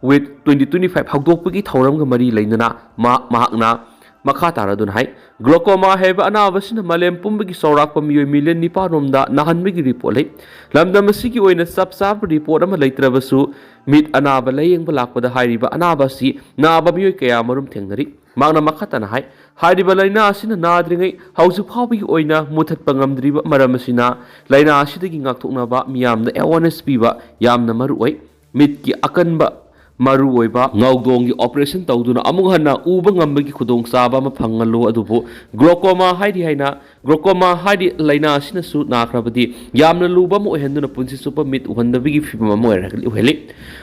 Week twenty twenty-five ꯍꯧꯗꯣꯛꯄꯒꯤ ꯊꯧꯔꯝꯒ ꯃꯔꯤ ꯂꯩꯅꯅ ꯃꯍꯥꯛ, ꯃꯍꯥꯛꯅ ꯃꯈꯥ ꯇꯥꯔꯗꯨꯅ ꯍꯥꯏ, glaucoma ꯍꯥꯏꯕ ꯑꯅꯥꯕ ꯑꯁꯤꯅ ꯃꯥꯂꯦꯝ ꯄꯨꯝꯕꯒꯤ ꯆꯥꯎꯔꯥꯛꯄ ꯃꯤꯑꯣꯏ ꯃꯤꯂꯤꯌꯟ ꯅꯤꯄꯥꯟ ꯔꯣꯝꯗ ꯅꯥꯍꯟꯕꯒꯤ ꯔꯤꯄꯣꯔꯠ ꯂꯩ꯫ ꯂꯝꯗꯝ ꯑꯁꯤꯒꯤ ꯑꯣꯏꯅ ꯆꯞ ꯆꯥꯕ ꯔꯤꯄꯣꯔꯠ ꯑꯃ ꯂꯩꯇ꯭ꯔꯕꯁꯨ, ꯃꯤꯠ ꯑꯅꯥꯕ ꯂꯥꯌꯦꯡꯕ ꯂꯥꯛꯄꯗ ꯍꯥꯏꯔꯤꯕ ꯑꯅꯥꯕ ꯑꯁꯤ ꯅꯥꯕ ꯃꯤꯑꯣꯏ ꯀꯌꯥ ꯑꯃꯔꯨꯝ ꯊꯦꯡꯅꯔꯤ꯫ ꯃꯍꯥꯛꯅ ꯃꯈꯥ ꯇꯥꯅ ꯍꯥꯏ, ꯍꯥꯏꯔꯤꯕ ꯂꯥꯏꯅꯥ ꯑꯁꯤꯅ ꯅꯥꯗ꯭ꯔꯤꯉꯩ ꯍꯧꯖꯤꯛ ꯐꯥꯎꯕꯒꯤ ꯑꯣꯏꯅ ꯃꯨꯊꯠꯄ ꯉꯝꯗ꯭ꯔꯤꯕ ꯃꯔꯝ ꯑꯁꯤꯅ, ꯂꯥꯏꯅꯥ ꯑꯁꯤꯗꯒꯤ ꯉꯥꯛꯊꯣꯛꯅꯕ ꯃꯤꯌꯥꯝꯗ ꯑꯦꯋꯥꯔꯅꯦꯁ ꯄꯤꯕ ꯌꯥꯝꯅ ꯃꯔꯨ ꯑꯣꯏ꯫ ꯃꯤꯠꯀꯤ ꯑꯀꯟꯕ ꯃꯔꯨꯑꯣꯏꯕ ꯉꯧꯗꯣꯡꯒꯤ ꯑꯣꯄꯔꯦꯁꯟ ꯇꯧꯗꯨꯅ ꯑꯃꯨꯛ ꯍꯟꯅ ꯎꯕ ꯉꯝꯕꯒꯤ ꯈꯨꯗꯣꯡꯆꯥꯕ ꯑꯃ ꯐꯪꯍꯜꯂꯨ꯫ ꯑꯗꯨꯕꯨ glaucoma ꯍꯥꯏꯔꯤ ꯍꯥꯏꯅ glaucoma ꯍꯥꯏꯔꯤ ꯂꯥꯏꯅꯥ ꯑꯁꯤꯅꯁꯨ ꯅꯥꯈ꯭ꯔꯕꯗꯤ ꯌꯥꯝꯅ ꯂꯨꯕ ꯑꯃ ꯑꯣꯏꯍꯟꯗꯨꯅ ꯄꯨꯟꯁꯤ ꯆꯨꯞꯄ ꯃꯤꯠ ꯎꯍꯟꯗꯕꯒꯤ ꯐꯤꯕꯝ ꯑꯃ ꯑꯣꯏꯔꯒ ꯑꯣꯏꯍꯜꯂꯤ꯫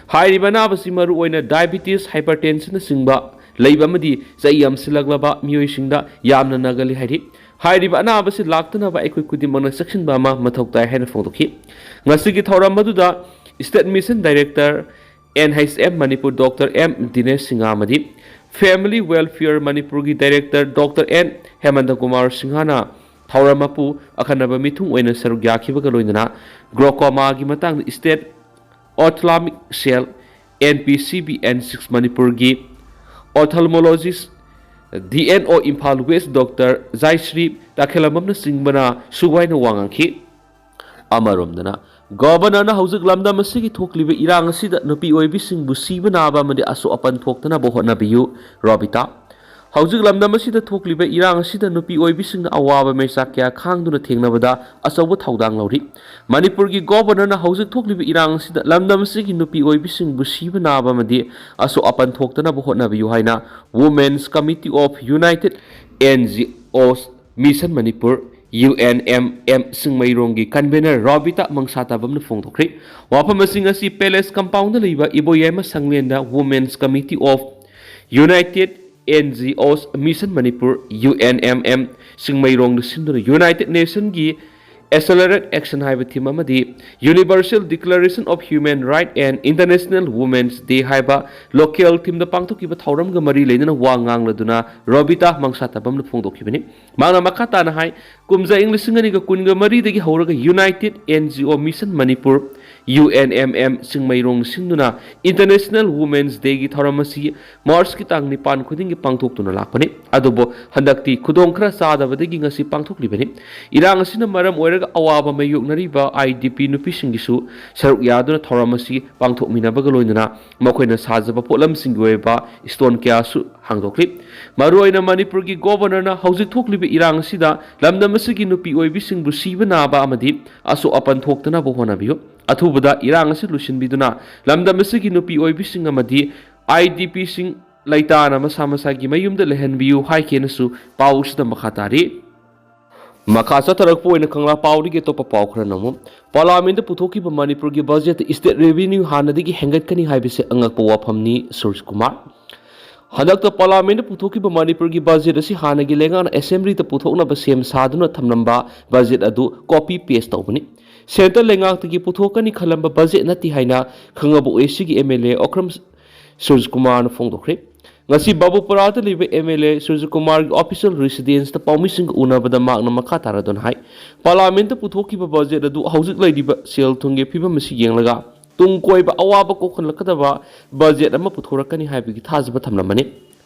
ꯍꯥꯏꯔꯤꯕ ꯑꯅꯥꯕꯁꯤ ꯃꯔꯨꯑꯣꯏꯅ diabetes, hypertension ꯅꯆꯤꯡꯕ ꯂꯩꯕ ꯑꯃꯗꯤ ꯆꯍꯤ ꯌꯥꯝꯁꯤꯜꯂꯛꯂꯕ ꯃꯤꯑꯣꯏꯁꯤꯡꯗ ꯌꯥꯝꯅ ꯅꯥꯒꯜꯂꯤ ꯍꯥꯏꯔꯤ꯫ ꯍꯥꯏꯔꯤꯕ ꯑꯅꯥꯕꯁꯤ ꯂꯥꯛꯇꯅꯕ ꯑꯩꯈꯣꯏ ꯈꯨꯗꯤꯡꯃꯛꯅ ꯆꯦꯛꯁꯤꯟꯕ ꯑꯃ ꯃꯊꯧ ꯇꯥꯏ ꯍꯥꯏꯅ ꯐꯣꯡꯗꯣꯛꯈꯤ꯫ ꯉꯁꯤꯒꯤ ꯊꯧꯔꯝ ꯑꯗꯨꯗ State Mission Director N H M Manipur Doctor M Dinesh Singh ꯑꯃꯗꯤ Family Welfare ꯃꯅꯤꯄꯨꯔꯒꯤ Director Doctor N ꯍꯦꯃꯟꯇ ꯀꯨꯃꯥꯔ ꯁꯤꯡꯍꯅ ꯊꯧꯔꯝ ꯃꯄꯨ ꯑꯈꯟꯅꯕ ꯃꯤꯊꯨꯡ ꯑꯣꯏꯅ ꯁꯔꯨꯛ ꯌꯥꯈꯤꯕꯒ ꯂꯣꯏꯅꯅ glaucoma ꯒꯤ ꯃꯇꯥꯡꯗ State Ophthalmic Cell, N P C B N six ꯃꯅꯤꯄꯨꯔꯒꯤ Ophthalmologist, D N O Imphal West Doctor ꯖꯥꯏꯁ꯭ꯔꯤ ꯇꯥꯈꯦꯂꯝꯕꯝꯅꯆꯤꯡꯕꯅ ꯁꯨꯒꯥꯏꯅ ꯋꯥ ꯉꯥꯡꯈꯤ꯫ ꯑꯃꯔꯣꯝꯗꯅ, ꯒꯣꯚꯔꯅꯔꯅ ꯍꯧꯖꯤꯛ ꯂꯝꯗꯝ ꯑꯁꯤꯒꯤ ꯊꯣꯛꯂꯤꯕ ꯏꯔꯥꯡ ꯑꯁꯤꯗ ꯅꯨꯄꯤ ꯑꯣꯏꯕꯤꯁꯤꯡꯕꯨ ꯁꯤꯕ ꯅꯥꯕ ꯑꯃꯗꯤ ꯑꯁꯣꯛ ꯑꯄꯟ ꯊꯣꯛꯇꯅꯕ ꯍꯣꯠꯅꯕꯤꯌꯨ, ꯔꯣꯕꯤꯇꯥ꯫ ꯍꯧꯖꯤꯛ ꯂꯝꯗꯝ ꯑꯁꯤꯗ ꯊꯣꯛꯂꯤꯕ ꯏꯔꯥꯡ ꯑꯁꯤꯗ ꯅꯨꯄꯤ ꯑꯣꯏꯕꯤꯁꯤꯡꯅ ꯑꯋꯥꯕ ꯃꯩꯆꯥꯛ ꯀꯌꯥ ꯈꯥꯡꯗꯨꯅ ꯊꯦꯡꯅꯕꯗ ꯑꯆꯧꯕ ꯊꯧꯗꯥꯡ ꯂꯧꯔꯤ꯫ ꯃꯅꯤꯄꯨꯔꯒꯤ ꯒꯣꯚꯔꯅꯔꯅ ꯍꯧꯖꯤꯛ ꯊꯣꯛꯂꯤꯕ ꯏꯔꯥꯡ ꯑꯁꯤꯗ ꯂꯝꯗꯝ ꯑꯁꯤꯒꯤ ꯅꯨꯄꯤ ꯑꯣꯏꯕꯤꯁꯤꯡꯕꯨ ꯁꯤꯕ ꯅꯥꯕ ꯑꯃꯗꯤ ꯑꯁꯣꯛ ꯑꯄꯟ ꯊꯣꯛꯇꯅꯕ ꯍꯣꯠꯅꯕꯤꯌꯨ ꯍꯥꯏꯅ Women's Committee of United N G Os Mission Manipur, U N M M, ꯁꯤꯡꯃꯩꯔꯣꯡꯒꯤ convener Robita ꯃꯪꯁꯥꯇꯥꯕꯝꯅ ꯐꯣꯡꯗꯣꯛꯈ꯭ꯔꯦ꯫ ꯋꯥꯐꯝꯁꯤꯡ ꯑꯁꯤ Palace Compound ꯗ ꯂꯩꯕ ꯏꯕꯣꯌꯥꯏꯃ ꯁꯪꯂꯦꯟꯗ Women's Committee of United N G Os Mission Manipur, U N M M, ꯁꯤꯡꯃꯩꯔꯣꯡꯗ ꯁꯤꯟꯗꯨꯅ United Nation ꯒꯤ Accelerate Action ꯍꯥꯏꯕ theme ꯑꯃꯗꯤ Universal Declaration of Human Right and International Women's Day ꯍꯥꯏꯕ local theme ꯗ ꯄꯥꯡꯊꯣꯛꯈꯤꯕ ꯊꯧꯔꯝꯒ ꯃꯔꯤ ꯂꯩꯅꯅ ꯋꯥ ꯉꯥꯡꯂꯗꯨꯅ ꯔꯣꯕꯤꯇꯥ ꯃꯪꯁꯥꯇꯥꯕꯝꯅ ꯐꯣꯡꯗꯣꯛꯈꯤꯕꯅꯤ꯫ ꯃꯍꯥꯛꯅ ꯃꯈꯥ ꯇꯥꯅ ꯍꯥꯏ, ꯀꯨꯝꯖꯥ ꯏꯪ ꯂꯤꯁꯤꯡ ꯑꯅꯤꯒ ꯀꯨꯟꯒ ꯃꯔꯤꯗꯒꯤ ꯍꯧꯔꯒ United N G O Mission Manipur, UNMM Chingmeirong ꯁꯤꯟꯗꯨꯅ International Women's Dayꯒꯤ ꯊꯧꯔꯝ ꯑꯁꯤ ꯃꯥꯔꯆꯀꯤ ꯇꯥꯡ ꯅꯤꯄꯥꯟ ꯈꯨꯗꯤꯡꯒꯤ ꯄꯥꯡꯊꯣꯛꯇꯨꯅ ꯂꯥꯛꯄꯅꯤ꯫ ꯑꯗꯨꯕꯨ ꯍꯟꯗꯛꯇꯤ ꯈꯨꯗꯣꯡ ꯈꯔ ꯆꯥꯗꯕꯗꯒꯤ ꯉꯁꯤ ꯄꯥꯡꯊꯣꯛꯂꯤꯕꯅꯤ꯫ ꯏꯔꯥꯡ ꯑꯁꯤꯅ ꯃꯔꯝ ꯑꯣꯏꯔꯒ ꯑꯋꯥꯕ ꯃꯥꯌꯣꯛꯅꯔꯤꯕ IDP ꯅꯨꯄꯤꯁꯤꯡꯒꯤꯁꯨ ꯁꯔꯨꯛ ꯌꯥꯗꯨꯅ ꯊꯧꯔꯝ ꯑꯁꯤ ꯄꯥꯡꯊꯣꯛꯃꯤꯟꯅꯕꯒ ꯂꯣꯏꯅꯅ ꯃꯈꯣꯏꯅ ꯁꯥꯖꯕ ꯄꯣꯠꯂꯝꯁꯤꯡꯒꯤ ꯑꯣꯏꯕ ꯁ꯭ꯇꯣꯜ ꯀꯌꯥꯁꯨ ꯍꯥꯡꯗꯣꯛꯂꯤ꯫ ꯃꯔꯨꯑꯣꯏꯅ ꯃꯅꯤꯄꯨꯔꯒꯤ ꯒꯣꯚꯔꯅꯔꯅ ꯍꯧꯖꯤꯛ ꯊꯣꯛꯂꯤꯕ ꯏꯔꯥꯡ ꯑꯁꯤꯗ ꯂꯝꯗꯝ ꯑꯁꯤꯒꯤ ꯅꯨꯄꯤ ꯑꯣꯏꯕꯤꯁꯤꯡꯕꯨ ꯁꯤꯕ ꯅꯥꯕ ꯑꯃꯗꯤ ꯑꯁꯣꯛ ꯑꯄꯟ ꯊꯣꯛꯇꯅꯕ ꯍꯣꯠꯅꯕꯤꯌꯨ꯫ ꯑꯊꯨꯕꯗ ꯏꯔꯥꯡ ꯑꯁꯤ ꯂꯣꯏꯁꯤꯟꯕꯤꯗꯨꯅ ꯂꯝꯗꯝ ꯑꯁꯤꯒꯤ ꯅꯨꯄꯤ ꯑꯣꯏꯕꯤꯁꯤꯡ ꯑꯃꯗꯤ IDPꯁꯤꯡ ꯂꯩꯇꯥꯅ ꯃꯁꯥ ꯃꯁꯥꯒꯤ ꯃꯌꯨꯝꯗ ꯂꯩꯍꯟꯕꯤꯌꯨ ꯍꯥꯏꯈꯤꯅꯁꯨ ꯄꯥꯎ ꯑꯁꯤꯗ ꯃꯈꯥ ꯇꯥꯔꯤ꯫ ꯃꯈꯥ ꯆꯠꯊꯔꯛꯄ ꯑꯣꯏꯅ ꯀꯪꯂꯥ ꯄꯥꯎꯗꯒꯤ ꯑꯇꯣꯞꯄ ꯄꯥꯎ ꯈꯔ ꯅꯝꯃꯨ꯫ ꯄꯥꯔꯂꯥꯃꯦꯟꯗ ꯄꯨꯊꯣꯛꯈꯤꯕ ꯃꯅꯤꯄꯨꯔꯒꯤ ꯕꯖꯦꯠꯇ state revenue ꯍꯥꯟꯅꯗꯒꯤ ꯍꯦꯟꯒꯠꯀꯅꯤ ꯍꯥꯏꯕꯁꯤ ꯑꯉꯛꯄ ꯋꯥꯐꯝꯅꯤ, ꯁꯨꯔꯖ ꯀꯨꯃꯥꯔ꯫ ꯍꯟꯗꯛꯇ ꯄꯥꯔꯂꯥꯃꯦꯟꯗ ꯄꯨꯊꯣꯛꯈꯤꯕ ꯃꯅꯤꯄꯨꯔꯒꯤ ꯕꯖꯦꯠ ꯑꯁꯤ ꯍꯥꯟꯅꯒꯤ ꯂꯩꯉꯥꯛꯅ ꯑꯦꯁꯦꯝꯕ꯭ꯂꯤꯗ ꯄꯨꯊꯣꯛꯅꯕ ꯁꯦꯝ ꯁꯥꯗꯨꯅ ꯊꯝꯂꯝꯕ ꯕꯖꯦꯠ ꯑꯗꯨ ꯀꯣꯄꯤ ꯄꯦꯁ ꯇꯧꯕꯅꯤ꯫ ꯁꯦꯟꯇꯔ ꯂꯩꯉꯥꯛꯇꯒꯤ ꯄꯨꯊꯣꯛꯀꯅꯤ ꯈꯜꯂꯝꯕ ꯕꯖꯦꯠ ꯅꯠꯇꯦ ꯍꯥꯏꯅ ꯈꯪꯉꯕꯣꯛ ꯑꯦꯁꯤꯒꯤ MLA ꯑꯣꯀ꯭ꯔꯝ ꯁꯨꯔꯖ ꯀꯨꯃꯥꯔꯅ ꯐꯣꯡꯗꯣꯛꯈ꯭ꯔꯦ꯫ ꯉꯁꯤ ꯕꯥꯕꯨꯄꯨꯔꯥꯗ ꯂꯩꯕ MLA ꯁꯨꯔꯖ ꯀꯨꯃꯥꯔꯒꯤ official residenceꯇ ꯄꯥꯎꯃꯤꯁꯤꯡꯒ ꯎꯅꯕꯗ ꯃꯍꯥꯛꯅ ꯃꯈꯥ ꯇꯥꯔꯗꯨꯅ ꯍꯥꯏ, ꯄꯥꯔꯂꯥꯃꯦꯟꯇ ꯄꯨꯊꯣꯛꯈꯤꯕ ꯕꯖꯦꯠ ꯑꯗꯨ ꯍꯧꯖꯤꯛ ꯂꯩꯔꯤꯕ ꯁꯦꯜ ꯊꯨꯝꯒꯤ ꯐꯤꯕꯝ ꯑꯁꯤ ꯌꯦꯡꯂꯒ ꯇꯨꯡ ꯀꯣꯏꯕ ꯑꯋꯥꯕ ꯀꯣꯛꯍꯜꯂꯛꯀꯗꯕ ꯕꯖꯦꯠ ꯑꯃ ꯄꯨꯊꯣꯔꯛꯀꯅꯤ ꯍꯥꯏꯕꯒꯤ ꯊꯥꯖꯕ ꯊꯝꯂꯝꯕꯅꯤ꯫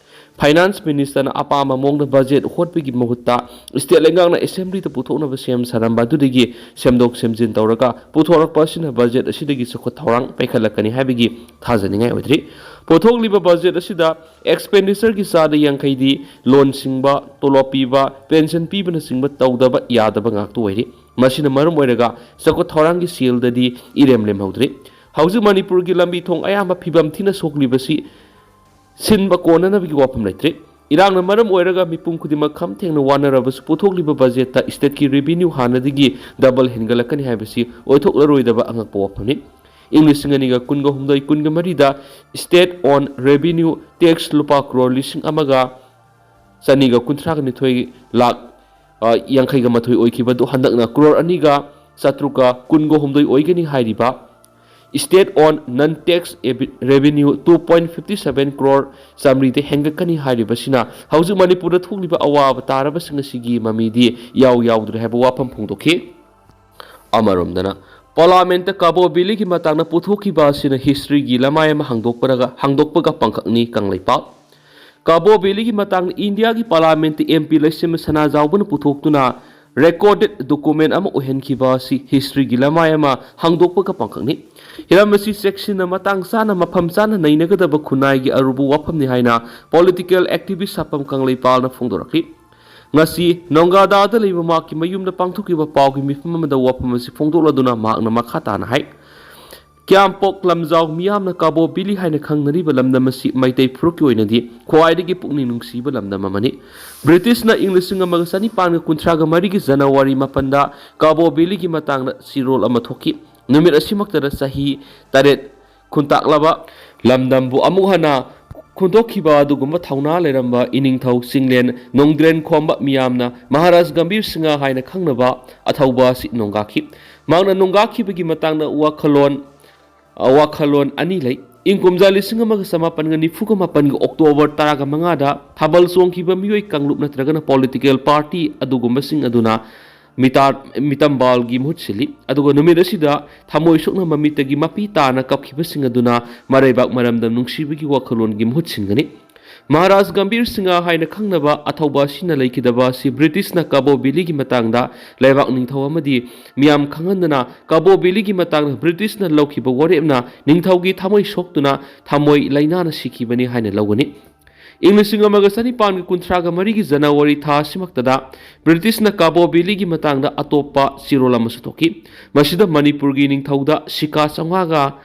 ꯐꯥꯏꯅꯥꯟꯁ ꯃꯤꯅꯤꯁꯇꯔꯅ ꯑꯄꯥꯝꯕ ꯃꯑꯣꯡꯗ ꯕꯖꯦꯠ ꯍꯣꯠꯄꯒꯤ ꯃꯍꯨꯠꯇ ꯁ꯭ꯇꯦꯠ ꯂꯩꯉꯥꯛꯅ ꯑꯦꯁꯦꯝꯕ꯭ꯂꯤꯗ ꯄꯨꯊꯣꯛꯅꯕ ꯁꯦꯝ ꯁꯥꯔꯝꯕ ꯑꯗꯨꯗꯒꯤ ꯁꯦꯝꯗꯣꯛ ꯁꯦꯝꯖꯤꯟ ꯇꯧꯔꯒ ꯄꯨꯊꯣꯔꯛꯄ ꯑꯁꯤꯅ ꯕꯖꯦꯠ ꯑꯁꯤꯗꯒꯤ ꯆꯥꯎꯈꯠ ꯊꯧꯔꯥꯡ ꯄꯥꯏꯈꯠꯂꯛꯀꯅꯤ ꯍꯥꯏꯕꯒꯤ ꯊꯥꯖꯅꯤꯡꯉꯥꯏ ꯑꯣꯏꯗ꯭ꯔꯤ꯫ ꯄꯨꯊꯣꯛꯂꯤꯕ ꯕꯖꯦꯠ ꯑꯁꯤꯗ expenditure ꯒꯤ ꯆꯥꯗ ꯌꯥꯡꯈꯩꯗꯤ ꯂꯣꯟ ꯁꯤꯡꯕ, ꯇꯣꯂꯣꯞ ꯄꯤꯕ, ꯄꯦꯟꯁꯟ ꯄꯤꯕꯅꯆꯤꯡꯕ ꯇꯧꯗꯕ ꯌꯥꯗꯕ ꯉꯥꯛꯇ ꯑꯣꯏꯔꯤ꯫ ꯃꯁꯤꯅ ꯃꯔꯝ ꯑꯣꯏꯔꯒ ꯆꯥꯎꯈꯠ ꯊꯧꯔꯥꯡꯒꯤ ꯁꯦꯜꯗꯗꯤ ꯏꯔꯦꯝ ꯂꯦꯝꯍꯧꯗ꯭ꯔꯤ꯫ ꯍꯧꯖꯤꯛ ꯃꯅꯤꯄꯨꯔꯒꯤ ꯂꯝꯕꯤ ꯊꯣꯡ ꯑꯌꯥꯝꯕ ꯐꯤꯕꯝ ꯊꯤꯅ ꯁꯣꯛꯂꯤꯕꯁꯤ ꯁꯤꯟꯕ ꯀꯣꯟꯅꯅꯕꯒꯤ ꯋꯥꯐꯝ ꯂꯩꯇ꯭ꯔꯤ꯫ ꯏꯔꯥꯡꯅ ꯃꯔꯝ ꯑꯣꯏꯔꯒ ꯃꯤꯄꯨꯝ ꯈꯨꯗꯤꯡꯃꯛ ꯈꯝ ꯊꯦꯡꯅ ꯋꯥꯅꯔꯕꯁꯨ ꯄꯨꯊꯣꯛꯂꯤꯕ ꯕꯖꯦꯠꯇ state ꯀꯤ revenue ꯍꯥꯟꯅꯗꯒꯤ double ꯍꯦꯟꯒꯠꯂꯛꯀꯅꯤ ꯍꯥꯏꯕꯁꯤ ꯑꯣꯏꯊꯣꯛꯂꯔꯣꯏꯗꯕ ꯑꯉꯛꯄ ꯋꯥꯐꯝꯅꯤ꯫ ꯏꯪ ꯂꯤꯁꯤꯡ ꯑꯅꯤꯒ ꯀꯨꯟꯒ ꯍꯨꯝꯗꯣꯏ ꯀꯨꯟꯒ ꯃꯔꯤꯗ state on revenue tax ꯂꯨꯄꯥ ꯀ꯭ꯔꯣꯔ ꯂꯤꯁꯤꯡ ꯑꯃꯒ ꯆꯅꯤꯒ ꯀꯨꯟꯊ꯭ꯔꯥꯒ ꯅꯤꯊꯣꯏ ꯂꯥꯛ, ꯑ, ꯌꯥꯡꯈꯩꯒ ꯃꯥꯊꯣꯏ ꯑꯣꯏꯈꯤꯕꯗꯨ ꯍꯟꯗꯛꯅ ꯀ꯭ꯔꯣꯔ ꯑꯅꯤꯒ ꯆꯥꯇ꯭ꯔꯨꯛꯀ ꯀꯨꯟꯒ ꯍꯨꯝꯗꯣꯏ ꯑꯣꯏꯒꯅꯤ ꯍꯥꯏꯔꯤꯕ state on non tax revenue two point fifty seven crore ꯆꯥꯃꯔꯤꯗ ꯍꯦꯟꯒꯠꯀꯅꯤ ꯍꯥꯏꯔꯤꯕꯁꯤꯅ ꯍꯧꯖꯤꯛ ꯃꯅꯤꯄꯨꯔꯗ ꯊꯣꯛꯂꯤꯕ ꯑꯋꯥꯕ ꯇꯥꯔꯕꯁꯤꯡ ꯑꯁꯤꯒꯤ ꯃꯃꯤꯗꯤ ꯌꯥꯎ ꯌꯥꯎꯗ꯭ꯔꯦ ꯍꯥꯏꯕ ꯋꯥꯐꯝ ꯐꯣꯡꯗꯣꯛꯈꯤ꯫ ꯑꯃꯔꯣꯝꯗꯅ ꯄꯥꯔꯂꯥꯃꯦꯟꯠꯇ ꯀꯥꯕꯣ ꯚꯦꯂꯤꯒꯤ ꯃꯇꯥꯡꯗ ꯄꯨꯊꯣꯛꯈꯤꯕ ꯑꯁꯤꯅ ꯍꯤꯁꯇ꯭ꯔꯤꯒꯤ ꯂꯃꯥꯏ ꯑꯃ ꯍꯥꯡꯗꯣꯛꯄꯔꯒ ꯍꯥꯡꯗꯣꯛꯄꯒ ꯄꯥꯡꯈꯛꯅꯤ꯫ ꯀꯪꯂꯩꯄꯥꯛ꯫ ꯀꯥꯕꯣ ꯚꯦꯂꯤꯒꯤ ꯃꯇꯥꯡꯗ ꯏꯟꯗꯤꯌꯥꯒꯤ ꯄꯥꯔꯂꯥꯃꯦꯟꯠꯇ ꯑꯦꯝ ꯄꯤ ꯂꯩꯁꯦꯝꯕ ꯁꯅꯥꯖꯥꯎꯕꯅ ꯄꯨꯊꯣꯛꯇꯨꯅ ꯔꯦꯀꯣꯔꯗꯦꯗ ꯗꯣꯀꯨꯃꯦꯟ ꯑꯃ ꯑꯣꯏꯍꯟꯈꯤꯕ ꯑꯁꯤ ꯍꯤꯁꯇ꯭ꯔꯤꯒꯤ ꯂꯃꯥꯏ ꯑꯃ ꯍꯥꯡꯗꯣꯛꯄꯒ ꯄꯥꯡꯈꯛꯅꯤ꯫ ꯍꯤꯔꯝ ꯑꯁꯤ ꯆꯦꯛꯁꯤꯟꯅ, ꯃꯇꯥꯡ ꯆꯥꯅ, ꯃꯐꯝ ꯆꯥꯅ ꯅꯩꯅꯒꯗꯕ ꯈꯨꯟꯅꯥꯏꯒꯤ ꯑꯔꯨꯕ ꯋꯥꯐꯝꯅꯤ ꯍꯥꯏꯅ ꯄꯣꯂꯤꯇꯤꯀꯦꯜ ꯑꯦꯛꯇꯤꯚꯤꯁ ꯁꯥꯄꯝ ꯀꯪꯂꯩꯄꯥꯜꯅ ꯐꯣꯡꯗꯣꯔꯛꯂꯤ꯫ ꯉꯁꯤ ꯅꯣꯡꯒꯥꯗꯥꯗ ꯂꯩꯕ ꯃꯍꯥꯛꯀꯤ ꯃꯌꯨꯝꯗ ꯄꯥꯡꯊꯣꯛꯈꯤꯕ ꯄꯥꯎꯒꯤ ꯃꯤꯐꯝ ꯑꯃꯗ ꯋꯥꯐꯝ ꯑꯁꯤ ꯐꯣꯡꯗꯣꯛꯂꯗꯨꯅ ꯃꯍꯥꯛꯅ ꯃꯈꯥ ꯇꯥꯅ ꯍꯥꯏ, ꯀ꯭ꯌꯥꯝꯄꯣꯛ ꯂꯝꯖꯥꯎ ꯃꯤꯌꯥꯝꯅ ꯀꯥꯕꯣ ꯚꯦꯂꯤ ꯍꯥꯏꯅ ꯈꯪꯅꯔꯤꯕ ꯂꯝꯗꯝ ꯑꯁꯤ ꯃꯩꯇꯩ ꯐꯨꯔꯨꯞꯀꯤ ꯑꯣꯏꯅꯗꯤ ꯈ꯭ꯋꯥꯏꯗꯒꯤ ꯄꯨꯛꯅꯤꯡ ꯅꯨꯡꯁꯤꯕ ꯂꯝꯗꯝ ꯑꯃꯅꯤ꯫ ꯕ꯭ꯔꯤꯇꯤꯁꯅ ꯏꯪ ꯂꯤꯁꯤꯡ ꯑꯃꯒ ꯆꯅꯤꯄꯥꯟꯒ ꯀꯨꯟꯊ꯭ꯔꯥꯒ ꯃꯔꯤꯒꯤ ꯖꯅꯋꯥꯔꯤ ꯃꯥꯄꯟꯗ ꯀꯥꯕꯣ ꯚꯦꯂꯤꯒꯤ ꯃꯇꯥꯡꯗ ꯆꯦꯔꯣꯜ ꯑꯃ ꯊꯣꯛꯈꯤ꯫ ꯅꯨꯃꯤꯠ ꯑꯁꯤꯃꯛꯇꯗ ꯆꯍꯤ ꯇꯔꯦꯠ ꯈꯨꯟꯇꯥꯛꯂꯕ ꯂꯝꯗꯝꯕꯨ ꯑꯃꯨꯛ ꯍꯟꯅ ꯈꯨꯟꯗꯣꯛꯈꯤꯕ ꯑꯗꯨꯒꯨꯝꯕ ꯊꯧꯅꯥ ꯂꯩꯔꯝꯕ ꯏꯅꯤꯡꯊꯧ ꯆꯤꯡꯂꯦꯟ ꯅꯣꯡꯗ꯭ꯔꯦꯟ ꯈꯣꯝꯕ ꯃꯤꯌꯥꯝꯅ ꯃꯍꯥꯔꯥꯖ ꯒꯝꯚꯤꯔ ꯁꯤꯡꯍ ꯍꯥꯏꯅ ꯈꯪꯅꯕ ꯑꯊꯧꯕ ꯑꯁꯤ ꯅꯣꯡꯒꯥꯈꯤ꯫ ꯃꯍꯥꯛꯅ ꯅꯣꯡꯒꯥꯈꯤꯕꯒꯤ ꯃꯇꯥꯡꯗ ꯋꯥꯈꯜꯂꯣꯟ, ꯑ, ꯋꯥꯈꯜꯂꯣꯟ ꯑꯅꯤ ꯂꯩ꯫ ꯏꯪ ꯀꯨꯝꯖꯥ ꯂꯤꯁꯤꯡ ꯑꯃꯒ ꯆꯃꯥꯄꯟꯒ ꯅꯤꯐꯨꯒ ꯃꯥꯄꯟꯒꯤ ꯑꯣꯛꯇꯣꯕꯔ ꯇꯔꯥꯒ ꯃꯉꯥꯗ ꯊꯥꯕꯜ ꯆꯣꯡꯈꯤꯕ ꯃꯤꯑꯣꯏ ꯀꯥꯡꯂꯨꯞ ꯅꯠꯇ꯭ꯔꯒꯅ ꯄꯣꯂꯤꯇꯤꯀꯦꯜ ꯄꯥꯔꯇꯤ ꯑꯗꯨꯒꯨꯝꯕꯁꯤꯡ ꯑꯗꯨꯅ ꯃꯤꯇꯥ-, ꯃꯤꯇꯝꯕꯥꯜꯒꯤ ꯃꯍꯨꯠ ꯁꯤꯜꯂꯤ꯫ ꯑꯗꯨꯒ ꯅꯨꯃꯤꯠ ꯑꯁꯤꯗ ꯊꯃꯣꯏ ꯁꯣꯛꯅ ꯃꯃꯤꯠꯇꯒꯤ ꯃꯄꯤ ꯇꯥꯅ ꯀꯞꯈꯤꯕꯁꯤꯡ ꯑꯗꯨꯅ ꯃꯔꯩꯕꯥꯛ ꯃꯔꯝꯗꯝ ꯅꯨꯡꯁꯤꯕꯒꯤ ꯋꯥꯈꯜꯂꯣꯟꯒꯤ ꯃꯍꯨꯠ ꯁꯤꯟꯒꯅꯤ꯫ ꯃꯍꯥꯔꯥꯖ ꯒꯝꯚꯤꯔ ꯁꯤꯡꯍ ꯍꯥꯏꯅ ꯈꯪꯅꯕ ꯑꯊꯧꯕ ꯑꯁꯤꯅ ꯂꯩꯈꯤꯗꯕ ꯑꯁꯤ ꯕ꯭ꯔꯤꯇꯤꯁꯅ ꯀꯥꯕꯣ ꯚꯦꯂꯤꯒꯤ ꯃꯇꯥꯡꯗ ꯂꯩꯕꯥꯛ ꯅꯤꯡꯊꯧ ꯑꯃꯗꯤ ꯃꯤꯌꯥꯝ ꯈꯪꯍꯟꯗꯅ ꯀꯥꯕꯣ ꯚꯦꯂꯤꯒꯤ ꯃꯇꯥꯡꯗ ꯕ꯭ꯔꯤꯇꯤꯁꯅ ꯂꯧꯈꯤꯕ ꯋꯥꯔꯦꯞꯅ ꯅꯤꯡꯊꯧꯒꯤ ꯊꯃꯣꯏ ꯁꯣꯛꯇꯨꯅ ꯊꯃꯣꯏ ꯂꯩꯅꯥꯅ ꯁꯤꯈꯤꯕꯅꯤ ꯍꯥꯏꯅ ꯂꯧꯒꯅꯤ꯫ ꯏꯪ ꯂꯤꯁꯤꯡ ꯑꯃꯒ ꯆꯅꯤꯄꯥꯟꯒ ꯀꯨꯟꯊ꯭ꯔꯥꯒ ꯃꯔꯤꯒꯤ ꯖꯅꯋꯥꯔꯤ ꯊꯥ ꯑꯁꯤꯃꯛꯇꯗ ꯕ꯭ꯔꯤꯇꯤꯁꯅ ꯀꯥꯕꯣ ꯚꯦꯂꯤꯒꯤ ꯃꯇꯥꯡꯗ ꯑꯇꯣꯞꯄ ꯆꯦꯔꯣꯜ ꯑꯃꯁꯨ ꯊꯣꯛꯈꯤ꯫ ꯃꯁꯤꯗ ꯃꯅꯤꯄꯨꯔꯒꯤ ꯅꯤꯡꯊꯧꯗ ꯁꯤꯀꯥ ꯆꯥꯝꯃꯉꯥꯒ,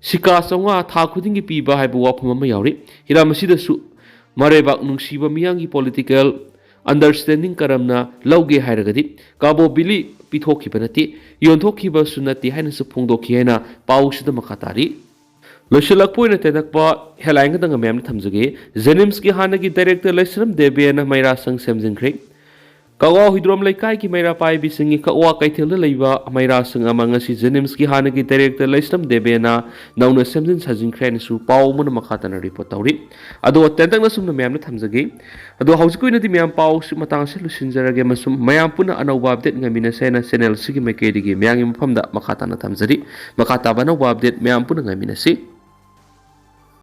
ꯁꯤꯀꯥ ꯆꯥꯝꯃꯉꯥ ꯊꯥ ꯈꯨꯗꯤꯡꯒꯤ ꯄꯤꯕ ꯍꯥꯏꯕ ꯋꯥꯐꯝ ꯑꯃ ꯌꯥꯎꯔꯤ꯫ ꯍꯤꯔꯝ ꯑꯁꯤꯗꯁꯨ ꯃꯔꯩꯕꯥꯛ ꯅꯨꯡꯁꯤꯕ ꯃꯤꯌꯥꯝꯒꯤ ꯄꯣꯂꯤꯇꯤꯀꯦꯜ ꯑꯟꯗꯔꯁ꯭ꯇꯦꯟꯗꯤꯡ ꯀꯔꯝꯅ ꯂꯧꯒꯦ ꯍꯥꯏꯔꯒꯗꯤ ꯀꯥꯕꯣ ꯚꯦꯂꯤ ꯄꯤꯊꯣꯛꯈꯤꯕ ꯅꯠꯇꯦ, ꯌꯣꯟꯊꯣꯛꯈꯤꯕꯁꯨ ꯅꯠꯇꯦ ꯍꯥꯏꯅꯁꯨ ꯐꯣꯡꯗꯣꯛꯈꯤ ꯍꯥꯏꯅ ꯄꯥꯎꯁꯤꯗ ꯃꯈꯥ ꯇꯥꯔꯤ꯫ ꯂꯣꯏꯁꯤꯜꯂꯛꯄ ꯑꯣꯏꯅ ꯇꯦꯟꯇꯛꯄ ꯍꯦꯗꯂꯥꯏꯟ ꯈꯛꯇꯪ ꯃꯌꯥꯝꯅ ꯊꯝꯖꯒꯦ꯫ ꯖꯦꯅꯤꯝꯁꯀꯤ ꯍꯥꯟꯅꯒꯤ ꯗꯥꯏꯔꯦꯛꯇꯔ ꯂꯩꯁ꯭ꯔꯝ ꯗꯦꯕꯦꯅ ꯃꯩꯔꯥ ꯁꯪ ꯁꯦꯝꯖꯤꯟꯈ꯭ꯔꯦ꯫ ꯀꯛꯋꯥ ꯍꯨꯏꯗ꯭ꯔꯣꯝ ꯂꯩꯀꯥꯏꯒꯤ ꯃꯩꯔꯥ ꯄꯥꯏꯕꯤꯁꯤꯡꯒꯤ ꯀꯛꯋꯥ ꯀꯩꯊꯦꯜꯗ ꯂꯩꯕ ꯃꯩꯔꯥꯁꯤꯡ ꯑꯃ ꯉꯁꯤ JNIMSꯀꯤ ꯍꯥꯟꯅꯒꯤ director ꯂꯩꯁ꯭ꯔꯝ ꯗꯦꯕꯦꯅ ꯅꯧꯅ ꯁꯦꯝꯖꯤꯟ ꯁꯥꯖꯤꯟꯈ꯭ꯔꯦ ꯍꯥꯏꯅꯁꯨ ꯄꯥꯎ ꯑꯃꯅ ꯃꯈꯥ ꯇꯥꯅ report ꯇꯧꯔꯤ꯫ ꯑꯗꯣ ꯇꯦꯟꯇꯛꯅ ꯁꯨꯝꯅ ꯃꯌꯥꯝꯅ ꯊꯝꯖꯒꯦ꯫ ꯑꯗꯣ ꯍꯧꯖꯤꯛꯀꯤ ꯑꯣꯏꯅꯗꯤ ꯃꯌꯥꯝ ꯄꯥꯎꯁꯤ ꯃꯇꯥꯡ ꯑꯁꯤꯗ ꯂꯣꯏꯁꯤꯟꯖꯔꯒꯦ ꯑꯃꯁꯨꯡ ꯃꯌꯥꯝ ꯄꯨꯟꯅ ꯑꯅꯧꯕ update ꯉꯥꯏꯃꯤꯟꯅꯁꯦ ꯍꯥꯏꯅ channel ꯑꯁꯤꯒꯤ ꯃꯥꯏꯀꯩꯗꯒꯤ ꯃꯌꯥꯝꯒꯤ ꯃꯐꯝꯗ ꯃꯈꯥ ꯇꯥꯅ ꯊꯝꯖꯔꯤ꯫ ꯃꯈꯥ ꯇꯥꯕ ꯑꯅꯧꯕ update ꯃꯌꯥꯝ ꯄꯨꯟꯅ ꯉꯥꯏꯃꯤꯟꯅꯁꯤ꯫